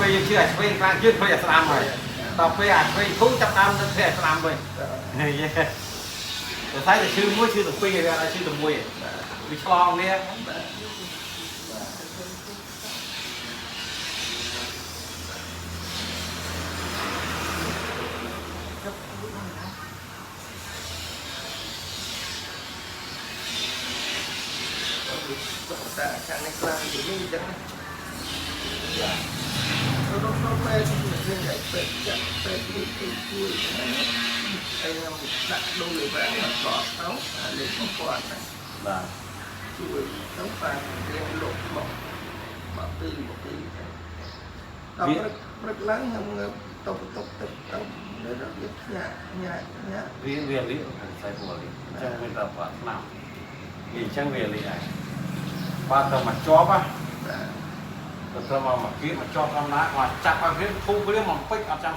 ពេលយើងឈឺអាឆ្វេងខ្លាំងយើងភ្លេចអាស្ដាំហើយដល់ពេលអាឆ្វេងធូរចាប់ដើមទៅភ្លេចអាស្ដាំវិញហេតែតែតែឈឺមួយឈឺទាំងពីរវាអត់ឈឺតែមួយវាឆ្លងនេះ បាទតែខាងនេះខ្លាំងជាងនេះអញ្ចឹងណាទៅដល់ទៅពេទ្យនឹងឯពេទ្យចាក់ពេទ្យនេះគឺជួយណាហើយខ្ញុំដាក់ដូរលេខមកកប់ទៅអាលេខ1000ហ្នឹង បាទ ជួយទៅបានរៀងលុបមកមកពីមកពីដល់ព្រឹកព្រឹកឡើងខ្ញុំងើបទៅបន្ទប់ទឹកទៅនៅដល់វាញាក់ញាក់ញាក់ វាវាលៀកខ្សែពណ៌លៀកអញ្ចឹងវាទៅបាត់ស្នាមវាអញ្ចឹងវាលៀកហើយបាទទៅមកជាប់ហ៎ បាទ ទៅទៅមកមកគៀកមកជាប់ធម្មតាគាត់ចាប់ឲ្យវាធូរព្រាមមកពេចអត់ចាំ